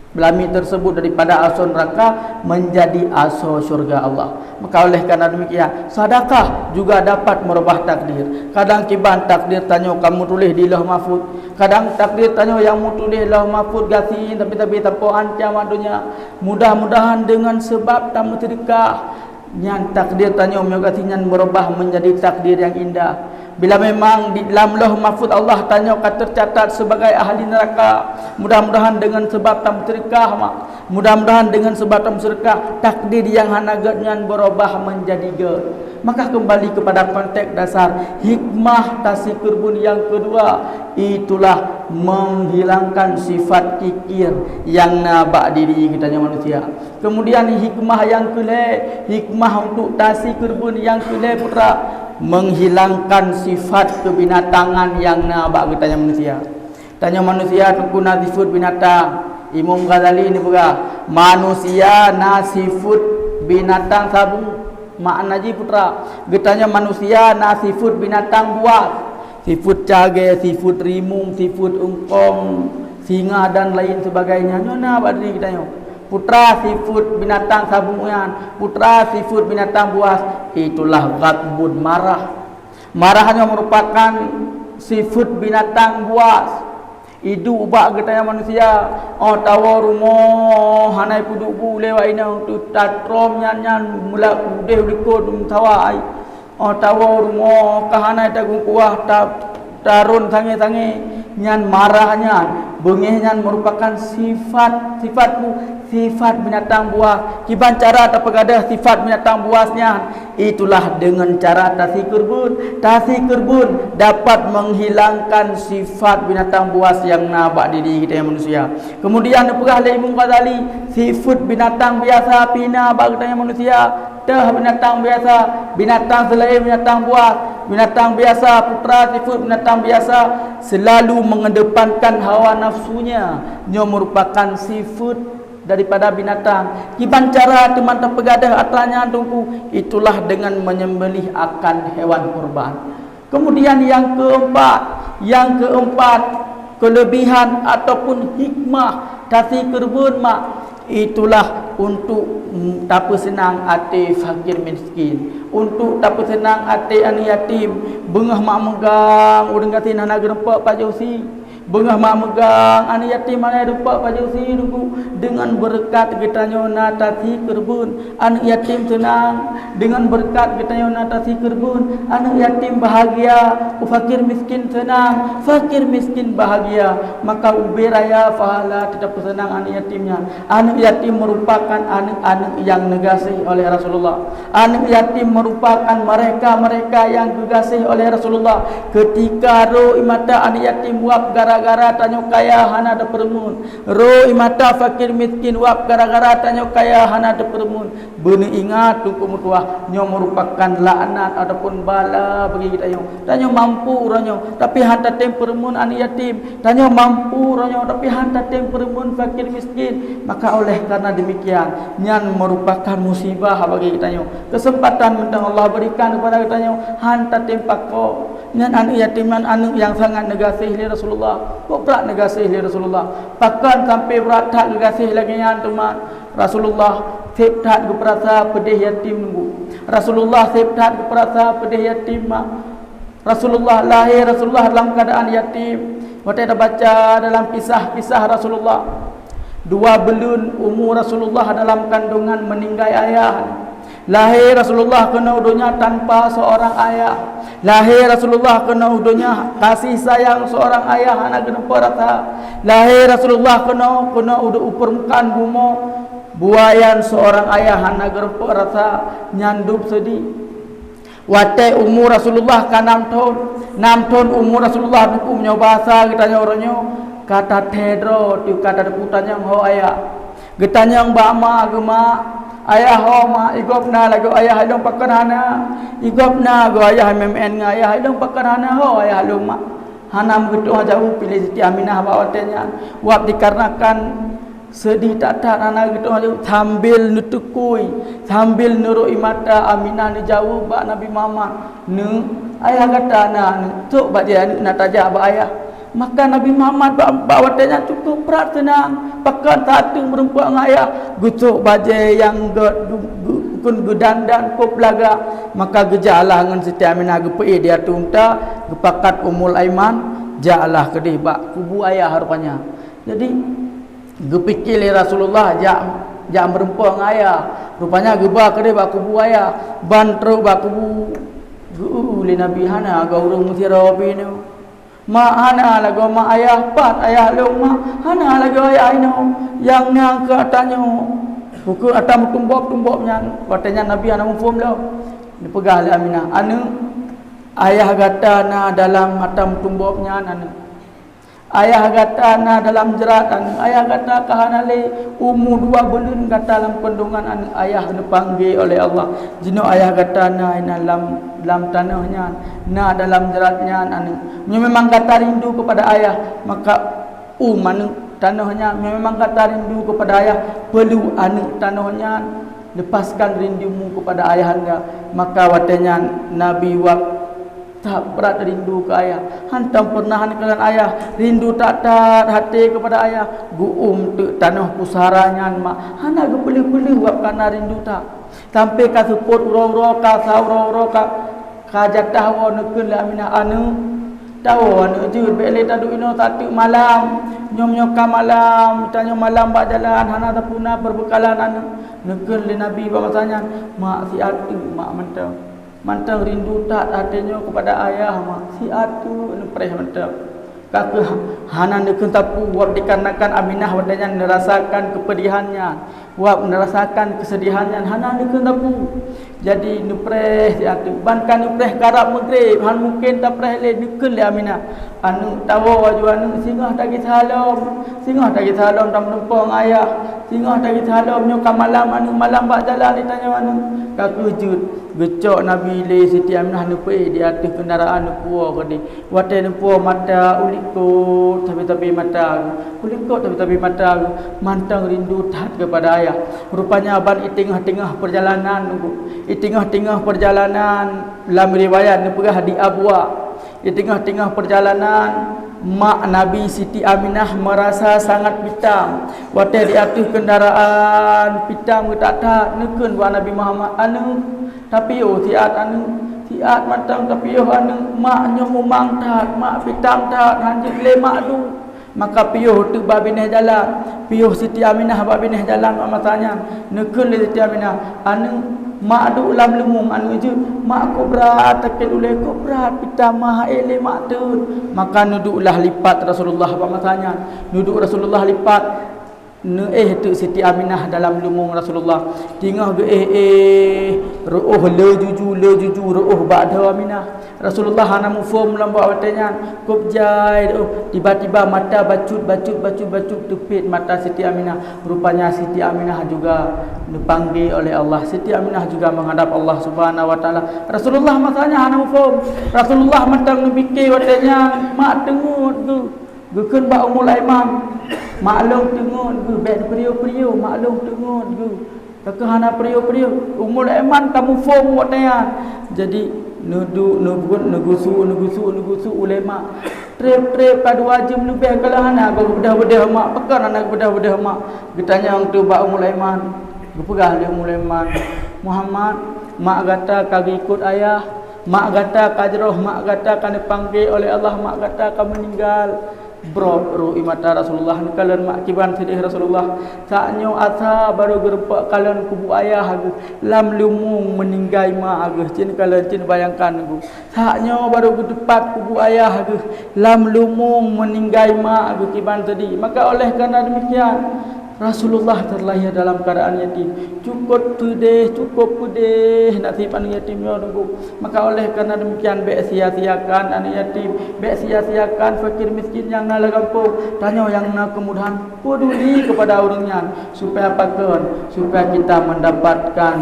lamiet tersebut daripada asoe neuraka menjadi asoe syurga Allah. Maka oleh karena demikian, sedekah juga dapat merubah takdir. Kadang kiban takdir tanyoe ka meutuléh di Lauh Mahfuz, kadang takdir tanyoe nyang meutuléh Lauh Mahfuz gasien, tapi-tapi sampoe ancam donya. Mudah-mudahan dengan sebab tameuseudeukah, nyan takdir tanyoe meunyoe gasien nyan beurubah menjadi takdir nyang indah. Bila memang di dalam Lauh Mahfuz Allah tanyoe ka teucatat sebagai ahli neuraka, mudah-mudahan dengan sebab tameuseudeukah mak, mudah-mudahan dengan sebab tameuseudeukah, takdir nyang hana gét nyan beurubah menjadi gét. Maka kembali kepada konteks dasar, hikmah tasikeureubeuen nyang keudua, itulah menghilangkan sifat kikir nyang na bak diri geutanyoe manusia. Kemudian hikmah nyang keulhée, hikmah untuk tasikeureubeuen nyang keulhée putra, menghilangkan sifat keubinatangan nyang na bak geutanyoe manusia. Tanyoe manusia teungku na sifeuet binatang. Imam Ghazali neupeugah, "Manusia na sifeuet binatang saboh." Makna jih putra, geutanyoe manusia na sifeuet binatang buas. Sifeuet cagée, sifeuet rimueng, sifeuet eungkong, singa dan lain sebagainya. Nyoe na bak diri geutanyoe. Putra sifeuet binatang saboh nyan, putra sifeuet binatang buas, itulah ghadbun, marah. Marah nyoe meurupakan sifeuet binatang buas. Iduek bak geutanyoe manusia, óh tawoe rumoh hana ipeuduek bu lé wak inong, teutatrom nyan-nyan meulat udeh u likot meusawa ai. Óh tawoe rumoh ka hana itagong kuah, ta-, tarôn sangé-sangé, Nyan marah nyan, beungéh nyan meurupakan sifat, sifat bu-, sifat binatang buas. Kiban cara tapeugadôh sifat binatang buas nyan? Itulah deungon cara tasi keureubeuen. Tasi keureubeuen dapat menghilangkan sifat binatang buas nyang na bak diri geutanyoe manusia. Kemudian neupeugah lé Imam Ghazali, sifat binatang biasa pih na bak geutanyoe manusia. Teuh binatang biasa, binatang seulaén binatang buas, binatang biasa, putra sifat binatang biasa, selalu mengedepankan hawa nafsunya. Nyoe merupakan sifat daripada binatang. Kiban cara teuma tapeugadôh atra nyan, Teungku? Itulah dengan menyembelih akan hewan kurban. Kemudian yang keempat, yang keempat, kelebihan ataupun hikmah tasi keureubeuen mak, itulah untuk, mm, tapeuseunang até fakir miskin, untuk tapeuseunang até aneuk yatim. Beungoh mak meugang, ureueng gasien hana geurumpok pajoh sie. Beungoh mak meugang, aneuk yatim hana geurumpok pajoh sie, Teungku. Deungon beureukat geutanyoe na tasi keureubeuen, aneuk yatim seunang. Deungon beureukat geutanyoe na tasi keureubeuen, aneuk yatim bahagia, u fakir miskin seunang, fakir miskin bahagia. Maka ubé raya pahala teutap peuseunang aneuk yatim nyan. Aneuk yatim merupakan aneuk-aneuk nyang neugaséh oleh Rasulullah. Aneuk yatim merupakan mereka-mereka nyang geugaséh oleh Rasulullah. Keutika roh i mata aneuk yatim wab gara-gara tanyoe kaya hana teupeureumeun, roh i mata fakir miskin wab gara-gara tanyoe kaya hana teupeureumeun, beuneuingat Teungku meutuah, nyoe meurupakan laknat ataupun bala bagi geutanyoe. Tanyoe mampu uroe nyoe, tapi han tatem peureumeun aneuk yatim. Tanyoe mampu uroe nyoe, tapi han tatem peureumeun fakir miskin. Maka oleh karena demikian, nyan meurupakan musibah bagi geutanyoe. Keuseumpatan mantong Allah beurikan keupada geutanyoe, han tatem pakoe. Nyan aneuk yatim nyan aneuk nyang sangat neugaséh lé Rasulullah. Kok brat neugaséh lé Rasulullah? Pakon sampai brat that geugaséh lagée nyan teuma? Rasulullah seb that geupeurasa peudeh yatim, Teungku. Rasulullah seb that geupeurasa peudeh yatim, mak. Rasulullah lahé, Rasulullah dalam keuadaan yatim. Watée tabaca dalam kisah-kisah Rasulullah, dua buleuen umu Rasulullah dalam kandungan meuninggai ayah. Lahé Rasulullah keunoe u donya tanpa seorang ayah. Lahé Rasulullah keunoe u donya, kasih sayang seorang ayah hana geurumpok rasa. Lahé Rasulullah keunoe, keunoe u, u peurmukaan bumoe, buayan seorang ayah hana geurumpok rasa, nyan dub seudih. Watée umu Rasulullah ka nam thon, nam thon umu Rasulullah, Teungku, meunyoe basa geutanyoe uroe nyoe, ka tathée droe, teuh ka tateupeue tanyong ho ayah. Geutanyong bak ma geuh, "Ma, ayah ho ma, i gob na lagoe ayah lôn pakon hana? I gob na goe ayah meu'en ngon ayah lôn pakon hana ho ayah lôn, ma?" Hana meugeutôh jaweueb piléh Siti Aminah bak watée nyan. Wab dikarenakan seudih that-that hana geutôh jaweueb, sambil neuteukui, sambil neurôk ie mata Aminah neujaweueb bak Nabi Muhammad, "Neuk, ayah gata na, neuk, sôk bajée aneuk na tajak bak ayah." Maka Nabi Muhammad bak, bak watée nyan cukup brat seunang. Pakon that teuh meurumpok ngon ayah, geusôk bajée nyang geu-, geu-, geu-, geukheun geudandan kôb lagak. Maka geujaklah ngon Siti Aminah geupeuék di ateueh unta, geupakat Ummul Aiman, jaklah keudeh bak kubu ayah rupanya. Jadi, geupike lé Rasulullah jak, jak meurumpok ngon ayah. Rupanya geuba keudeh bak kubu ayah, ban trok bak kubu, geu-eu lé Nabi, "Hana goe ureuëng meusidroe pih nyoe?" "Ma, hana lagoe ma ayah, pat ayah lôn ma, hana lagoe ayah inoe, nyang na keu tanyoe." Ukeue ata meutumbop-tumbop nyan, watée nyan Nabi hana muphom lom. Neupeugah lé Aminah, "Aneuk, ayah gata na dalam ata meutumbop nyan, aneuk. Ayah gata na dalam jrat, aneuk. Ayah gata ka hana lé, umu dua buleuen gata lam kandungan, aneuk. Ayah neupanggé oleh Allah. Jinoe ayah gata na inan lam, lam tanoh nyan, na dalam jrat nyan, aneuk. Meunyoe memang gata rindu keupada ayah, maka um aneuk tanoh nyan. Meunyoe memang gata rindu keupada ayah, peuleuh aneuk tanoh nyan. Leupaskan rindumu keupada ayahanda." Maka watée nyan Nabi wab that brat rindu keu ayah. Hantom peureunah neukalon ayah, rindu that-that até keupada ayah. Geu-um teuk tanoh pusara nyan mak, hana geupeuleueh-peuleueh wab kareuna rindu that. Sampoe ka seupôt uroe-uroe, ka sa uroe-uroe, ka, ka jatah woe, neukheun lé Aminah, "Aneuk, tawoe aneuk jeuet, bék lé taduek inoe sateuk malam. Nyoe meunyoe ka malam, tanyoe malam bak jalan, hana tapuna peubeukalan aneuk." Neukheun lé Nabi bak masa nyan, "Mak, siat teuk mak mantong. Mantong rindu that até nyoe keupada ayah mak, siat teuk neupreh mantong." Ka kheueh hana neukheun sapeue, wab dikarenakan Aminah watée nyan neurasakan keupeudihan nyan, wab neurasakan keuseudihan nyan hana neukheun sapeue. Jadi neupreh siat teuk, ban ka neupreh karab meugreb, han mungken tapreh lé, neukheun lé Aminah. Aneuëk tawoe aju aneuëk, singoh tagisa lom, singoh tagisa lom tameutumpông ayah, singoh tagisa lom nyoe ka malam aneuëk, malam bak jalan di tanyoe aneuëk. Ka kheueh jeuet, geucok Nabi lé Siti Aminah neupeuék di ateueh keundaraan neupuwoe keudeh. Watée neupuwoe mata, ulikot sabe-sabe mata, ulikot sabe-sabe mata, mantong rindu that keupada ayah. Rupanya ban i teungoh-teungoh peurjalanan, i teungoh-teungoh peurjalanan, lam riwayat neupeugah di Abwa. Di teungoh-teungoh peurjalanan, mak Nabi Siti Aminah meurasa sangat pitam. Watée di ateueh keundaraan pitam geutat-that, neukheun bak Nabi Muhammad, "Aneuëk, tapiôh siat aneuëk, siat mantong tapiôh aneuëk, mak nyoe mumang that, mak pitam that, han jeuet lé mak duek." Maka piôh teuk bak binéh jalan, piôh Siti Aminah bak binéh jalan bak masa nyan. Neukheun lé Siti Aminah, "Aneuëk, mak duek lam leumong aneuëk jeuet, mak kok brat sakét ulée, kok brat pitam mak, han ék lé mak teuen." Maka neuduek lah lipat Rasulullah bak masa nyan. Neuduek Rasulullah lipat, neuéh teuk Siti Aminah dalam leumong Rasulullah. Teungoh geuéh-éh, reuôh le juju, le juju reuôh bak droe Aminah. Rasulullah hana muphom lam bak watée nyan, kôb jai, oh, tiba-tiba mata bacut, bacut, bacut, bacut, teupiet mata Siti Aminah. Rupanya Siti Aminah juga neupanggil oleh Allah. Siti Aminah juga menghadap Allah Subhanahu wa Taala. Rasulullah masa nyan hana muphom. Rasulullah mantong neupike watée nyan, mak teungeut geuh. Geukheun bak Ummul Aiman, "Mak lôn teungeut geuh, bék peuriôh-peuriôh, mak lôn teungeut geuh." Ka kheueh hana peuriôh-peuriôh, Ummul Aiman ka muphom watée nyan. Jadi, neuduek, neubuet, neugusu, neugusu, neugusu ulée mak. Treb-treb ka dua jeuem leubeh ka lheueh hana geubeudôh-beudôh mak, pakon hana geubeudôh-beudôh mak. Geutanyong teuk bak Ummul Aiman. Geupeugah lé Ummul Aiman, "Muhammad, mak gata ka geuikot ayah, mak gata ka jroh, mak gata ka neupanggil oleh Allah, mak gata ka meuninggai." Brok rô ie mata Rasulullah, neukalon mak kiban seudeh Rasulullah. Saát nyoe asa barô geurumpok kalon kubu ayah geuh, lam leumong meuninggai mak geuh, cit neukalon, cit neubayangkan geuh. Saát nyoe barô geuteupat kubu ayah geuh, lam leumong meuninggai mak geuh kiban seudeh. Maka oleh karena demikian, Rasulullah terlahir dalam keadaan yatim. Cukup peudeh, cukup peudeh nasib aneuëk yatim nyoe, Teungku. Maka oleh karena demikian, bék sia-siakan aneuëk yatim, bék sia-siakan fakir miskin nyang na lam gampông. Tanyoe nyang na keumudahan, peduli kepada ureuëng nyan, supaya pakon, supaya kita mendapatkan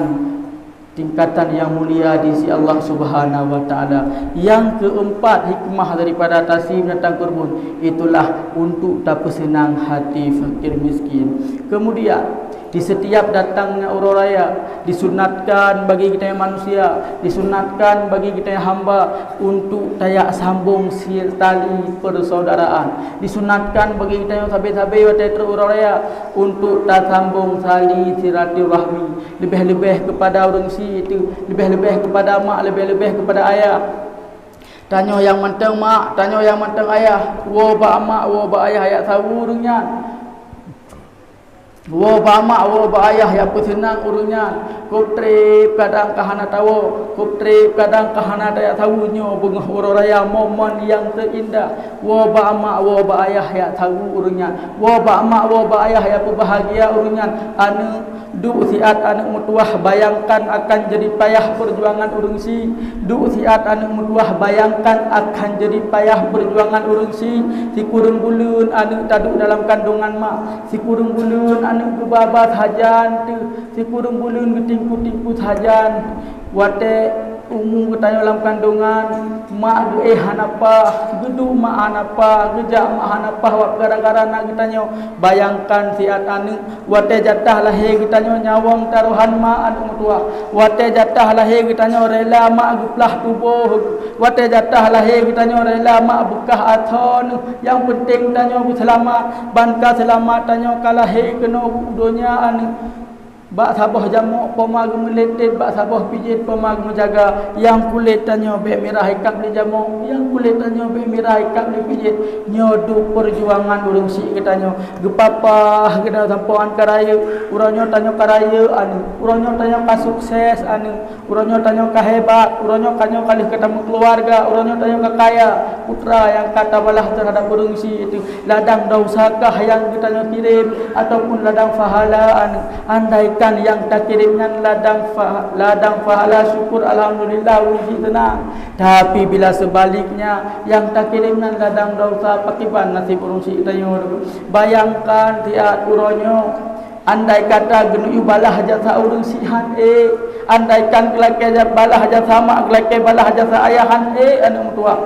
tingkatan yang mulia di sisi Allah Subhanahu wa Taala. Yang keempat hikmah daripada tasi binatang kurban, itulah untuk tapeuseunang hati fakir miskin. Kemudian, di setiap datangnya uroe raya, disunatkan bagi kita yang manusia, disunatkan bagi kita yang hamba untuk tajak sambung si tali persaudaraan. Disunatkan bagi kita yang sabe-sabe watée trok uroe raya untuk tasambung tali silaturahmi. Leubeh-leubeh keupada ureuëng sie, leubeh-leubeh keupada mak, leubeh-leubeh keupada ayah. Tanyoe nyang mantong mak, tanyoe nyang mantong ayah. Woe bak mak, woe bak ayah jak saweue ureuëng nyan. Woe bak mak, woe bak ayah jak peuseunang ureuëng nyan. Kôb treb kadang ka hana tawoe, kôb treb kadang ka hana tajak saweue, nyoe beungoh uroe raya momen nyang teuindah. Woe bak mak, woe bak ayah jak saweue ureuëng nyan. Woe bak mak, woe bak ayah jak peubahagia ureuëng nyan. Aneuëk, duek siat aneuëk meutuwah, bayangkan akan jerih payah peujuangan ureuëng sie. Duek siat aneuëk meutuwah, bayangkan akan jerih payah peujuangan ureuëng sie. Sikureueng buleuen aneuëk taduek dalam kandongan mak. Sikureueng buleuen aneuëk geuba-ba sajan teuh, sikureueng buleuen geutimpu-timpu sajan. Watée umu geutanyoe lam kandongan, mak geuéh hana paih, geuduek mak hana paih, geujak mak hana paih, wab gara-gara na geutanyoe. Bayangkan siat aneuëk, watée jatah lahé geutanyoe nyawöng tarohan mak aneuëk meutuwah. Watée jatah lahé geutanyoe rela mak geuplah tuboh. Watée jatah lahé geutanyoe rela mak beukah asoe neuh. Nyang peunteng tanyoe beuseulamat, ban ka seulamat tanyoe ka lahé keunoe u donya aneuëk. Bak saboh jamok poma geumeuletet, bak saboh pijet poma geumeujaga. Nyang kulét tanyoe bék mirah ikab lé jamok, nyang kulét tanyoe bék mirah ikab lé pijet. Nyoe duek peujuangan ureuëng syiek geutanyoe. Geupapah geutanyoe sampoe án ka rayeuk, uroe nyoe tanyoe ka rayeuk aneuk, uroe nyoe tanyoe ka sukses aneuk, uroe nyoe tanyoe ka hebat, uroe nyoe tanyoe ka lheueh ka tameukeuluwarga, uroe nyoe tanyoe ka kaya. Putra nyang ka tabalah teuhadap ureuëng syiek itu, ladang desya kah nyang geutanyoe kirém ataupun ladang pahala aneuk? Andaikan nyang takirém nyan ladang fa-, ladang pahala syukur, alhamdulillah, ureuëng syiek teunang. Tapi bila seubaliknya, nyang takirém nyan ladang desya, pakriban naseb ureuëng syiek tanyoe? Bayangkan siat uroe nyoe, andai kata geuneuk balah jasa ureuëng syiek han ék, andaikan geulakée ja-, balah jasa mak, geulakée balah jasa ayah han ék aneuk meutuwah.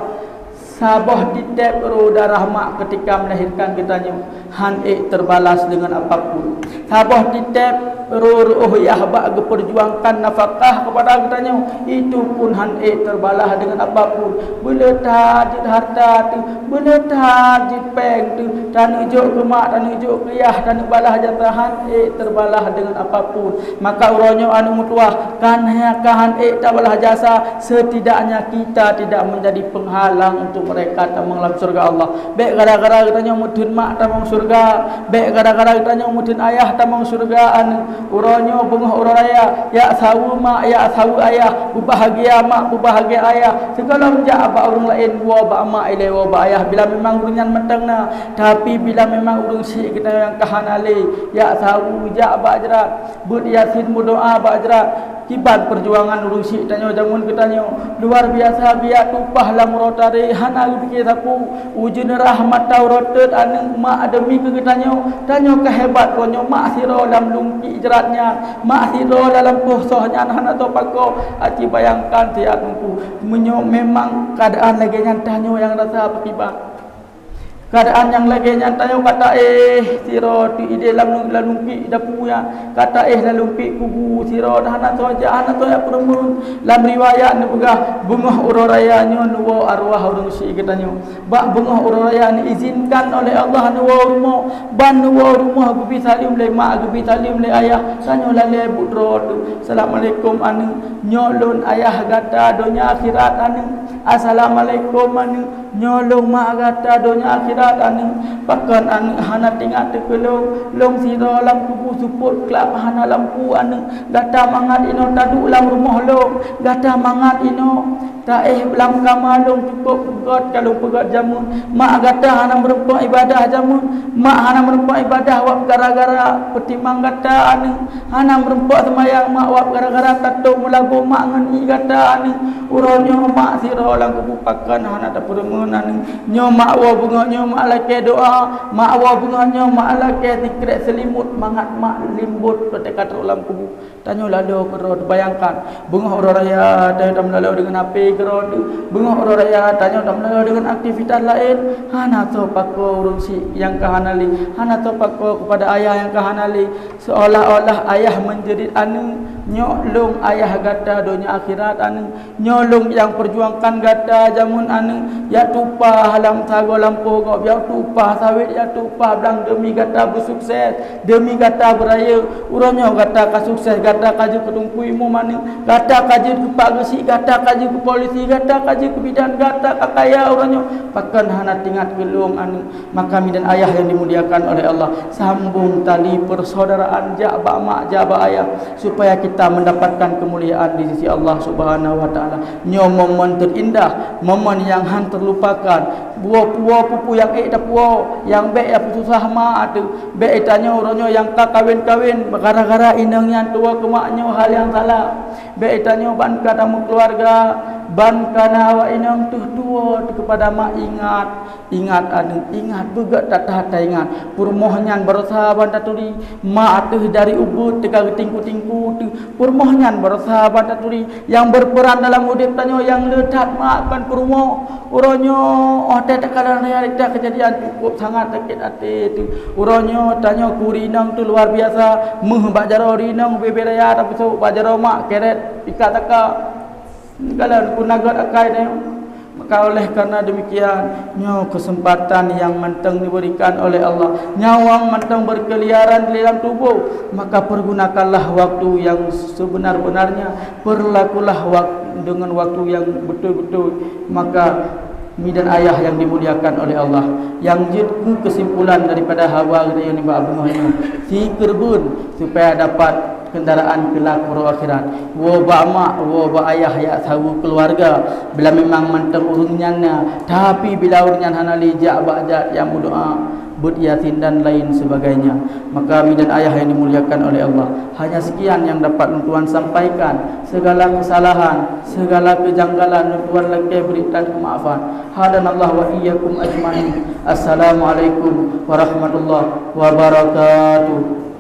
Saboh titép roh darah mak ketika melahirkan geutanyoe han ék terbalas dengan apapun. Saboh titép roh-roh yah bak geuperjuangkan nafkah kepada geutanyoe, itu pun han ék terbalas dengan apapun. Beuleutat jeuet harta teuh, beuleutat jeuet péng teuh, taneuk jok keu mak, taneuk jok keu yah, taneuk balah jasa, han ék terbalas dengan apapun. Maka uroe nyoe aneuk meutuwah, kan hanya ka han ék tabalah jasa, setidaknya kita tidak menjadi penghalang untuk mereka tamong lam syurga Allah. Bék gara-gara geutanyoe meutheun mak tamong syurga, bék gara-gara geutanyoe meutheun ayah tamong syurga aneuk. Uroe nyoe beungoh uroe raya, jak saweue mak, jak saweue ayah, beubahgia mak, beubahgia ayah. Sigohlom jak bak ureuëng laén, woe bak mak ilée woe bak ayah, bila memang ureuëng nyan mantong na. Tapi bila memang ureuëng syiek geutanyoe nyang ka hana lé, jak saweue, jak bak jrat, beuet Yasin, meudoá bak jrat. Kiban peujuangan ureuëng syiek tanyoe jameun geutanyoe luar biasa, biak tupah lam uroe taré, hana geupike sapeue. Ujeuen rhah mata uroe teut aneuk mak deumi keu geutanyoe. Tanyoe ka hebat, uroe nyoe mak sidroe lam lumpik jrat nyan, mak sidroe lam lampôh soh nyan, hana teupakoe. Aci bayangkan siat Teungku, meunyoe memang keuadaan lagée nyan, tanyoe nyang rasa pakriban. Keuadaan nyang lagée nyan, tanyoe ka taéh sidroe teuh idéh lam, lam lumpik dapu nyan, ka taéh lam lumpik kubu sidroe, hana soe jak, hana soe jak peureumeun. Lam riwayat neupeugah, beungoh uroe raya nyoe neuwoe arwah ureuëng syiek geutanyoe. Bak beungoh uroe raya neuizinkan oleh Allah neuwoe rumoh, ban neuwoe rumoh geubi saleuem lé mak, geubi saleuem lé ayah. Tanyoe lalée buet droe teuh, "Assalamualaikum aneuk, nyoe lôn ayah gata donya akhirat aneuk. Assalamualaikum aneuk, nyoe lôn mak gata donya akhirat aneuk." Pakon aneuk hana teuingat teuh keu lôn? Lôn sidroe lam kubu seupôt klab hana lampu aneuk. Gata mangat inoe taduek lam rumoh lôn, gata mangat inoe taéh lam kama lôn, cukôp peugét ka lôn peugét jameun. Mak gata hana meurumpok ibadah jameun. Mak hana meurumpok ibadah wab gara-gara peutimang gata aneuk. Hana meurumpok seumayang mak wab gara-gara tatong meulagoe mak ngon ié gata aneuk. Uroe nyoe mak sidroe lam kubu, pakon hana tapeureumeun aneuk. Nyoe mak woe beungoh, nyoe mak lakée doá, mak woe beungoh, nyoe mak lakée sikrek seulimot mangat mak limbot watée ka trok lam kubu. Tanyoe laloe keudroe, teubayangkan, beungoh uroe raya tanyoe tameulaloe deungon H P keudroe, beungoh uroe raya tanyoe tameulaloe deungon aktivitas laén, hana soe pakoe ureuëng syiek nyang ka hana lé, hana soe pakoe keupada ayah nyang ka hana lé, seolah-olah ayah menjerit aneuk, "Nyoe lôn ayah gata donya akhirat aneuk." Nyoe lôn nyang peujuangkan gata jameun aneuk, jak tupah lam sagoe lampôh gob, jak tupah sawét, jak tupah blang deumi gata beusukses, deumi gata beurayeuk. Uroe nyoe gata ka sukses, gata ka jeuet keu teungku imum aneuk, gata ka jeuet keu pak geuchik, gata ka jeuet keu polisi, gata ka jeuet keu bidan, gata ka kaya uroe nyoe. Pakon hana teuingat keu lôn aneuk? Maka midan ayah yang dimuliakan oleh Allah, sambung tali persaudaraan jak bak mak, jak bak ayah, supaya kita mendapatkan kemuliaan di sisi Allah Subhanahu wa Taala. Nyoe momen terindah, momen yang han terlupakan. Buah puwoe peue-peue nyang ék tapuwoe, nyang bék ya peususah mak teuh. Bék tanyoe uroe nyoe nyang ka kawén-kawén gara-gara inong nyan tuwoe keu mak nyoe hal nyang salah. Bék tanyoe ban ka tameukeuluwarga, ban ka na awak inong teuh tuwoe teuh keupada mak, ingat. Ingat aneuk, ingat, beugét that-that taingat. Peurumoh nyan barosa ban taturi, mak teuh dari ubeut teuka geutingku-tingku teuh. Peurumoh nyan barosa ban taturi. Nyang berperan dalam udeb tanyoe nyang le that mak kon peurumoh. Uroe nyoe, óh watée takalon raya, keujadian cukup sangat sakét até teuh. Uroe nyoe tanyoe keu inong teuh luar biasa. Méuh bak jaroe inong bubé raya tapeusôk, bak jaroe mak kerét ikat taka. Galon peunagot akai tanyoe. Maka oleh karena demikian, nyoe kesempatan yang mantong diberikan oleh Allah. Nyawöng mantong berkeliaran di dalam tubuh, maka pergunakanlah waktu yang sebenar-benarnya, perlakulah wak-, dengan waktu yang betul-betul. Maka mi dan ayah yang dimuliakan oleh Allah, nyang jeuet keu kesimpulan daripada haba geutanyoe nibak beungoh nyoe, sikeureubeuen supaya dapat kendaraan kelak uroe akhirat. Woe bak mak, woe bak ayah, jak saweue keuluwarga. Bila memang mantong ureuëng nyan na, tapi bila ureuëng nyan hana lé, jak bak zat nyang meudoá, beuet Yasin dan lain sebagainya. Maka mi dan ayah yang dimuliakan oleh Allah, hanya sekian yang dapat lôn tuan sampaikan. Segala kesalahan, segala kejanggalan lôn tuan lakée bri that keumaafan. Hadanallahu wa iyyakum ajmain. Assalamualaikum warahmatullahi wabarakatuh.